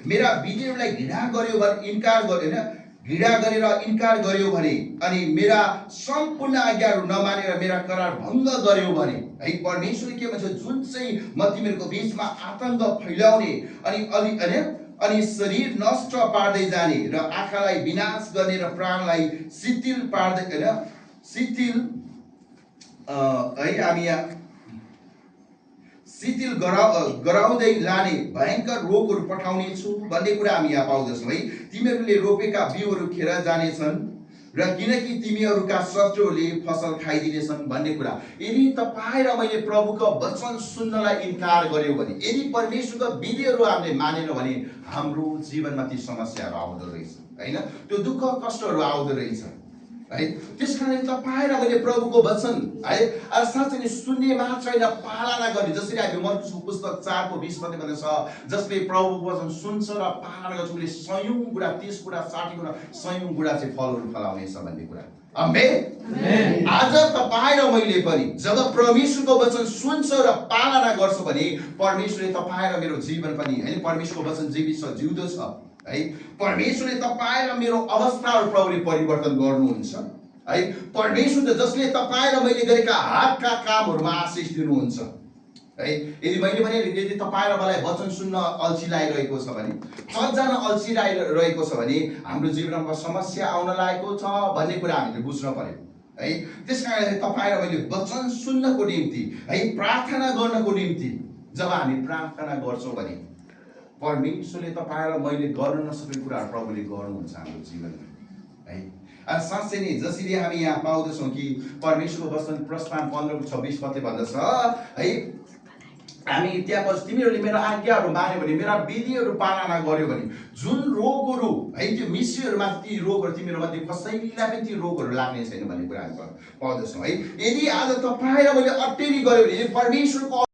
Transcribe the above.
मेरा विधिहरूलाई घृणा गर्यो भने इन्कार गर्यो होइन, घृणा गरेर इन्कार गर्यो भने अनि मेरा सम्पूर्ण आज्ञाहरू नमानेर मेरा करार भङ्ग गर्यो भने है परमेश्वरले के भन्छ, जुन चाहिँ म तिमीहरूको बिचमा आतंक फैलाउने अनि शरीर नष्ट पार्दै जाने र आँखालाई विनाश गर्ने र प्राणलाई शिथिल पार्दै होइन शिथिल है हामी यहाँ शिथिल गराउँदै लाने भयङ्कर रोगहरू पठाउने छु भन्ने कुरा हामी यहाँ पाउँदछौँ है। तिमीहरूले रोपेका बिउहरू खेर जानेछन् र किनकि तिमीहरूका शत्रुहरूले फसल खाइदिनेछन् भन्ने कुरा। यदि तपाईँ र मैले प्रभुको वचन सुन्नलाई इन्कार गर्यो भने, यदि परमेश्वरको विधिहरू हामीले मानेन भने हाम्रो जीवनमा ती समस्याहरू आउँदो रहेछ होइन, त्यो दुःख कष्टहरू आउँदो रहेछ है। त्यसकारण तपाईँ र मैले प्रभुको वचन है साँच्चै नै सुन्ने मात्र होइन, पालना गर्ने। जसरी हामी मर्कुसको पुस्तक 4:20 भन्दछ, जसले प्रभुको वचन सुन्छ र पालना गर्छ उसले 100 गुणा 30 गुणा 60 गुणा 100 गुणा चाहिँ फलहरू फलाउनेछ भन्ने कुरा। आमेन। आज तपाईँ र मैले पनि जब परमेश्वरको वचन सुन्छ र पालना गर्छ भने परमेश्वरले तपाईँ र मेरो जीवन पनि होइन, परमेश्वरको वचन जीवित छ, जिउँदो छ है। परमेश्वरले तपाईँ र मेरो अवस्थाहरू प्रभुले परिवर्तन गर्नुहुन्छ है। परमेश्वरले जसले तपाईँ र मैले गरेका हातका कामहरूमा आशिष दिनुहुन्छ है। यदि मैले भने यदि तपाईँ र मलाई वचन सुन्न अल्छी लागिरहेको छ भने, चर्च जान अल्छी लागिरहेको छ भने हाम्रो जीवनमा समस्या आउन लागेको छ भन्ने कुरा हामीले बुझ्न पर्यो है। त्यसकारण तपाईँ र मैले वचन सुन्नको निम्ति है, प्रार्थना गर्नको निम्ति जब हामी प्रार्थना गर्छौँ भने परमेश्वरले तपाईँ र मैले गर्न नसकेको कुराहरू प्रभुले गर्नुहुन्छ हाम्रो जीवनमा है। साँच्चै नै जसरी हामी यहाँ पाउँदछौँ कि परमेश्वरको वचन प्रस्थान 15:26 पत्ते भन्दछ है, हामी त्यहाँ पछि तिमीहरूले मेरा आज्ञाहरू मान्यो भने, मेरा विधिहरू पालना गर्यो भने जुन रोगहरू है त्यो मिश्रीहरूमा ती रोगहरू तिमीहरू मध्ये कसैलाई पनि ती रोगहरू लाग्ने छैन भन्ने कुरा हामी पाउँदछौँ है। यदि आज तपाईँ र मैले अटेरी गर्यो भने परमेश्वरको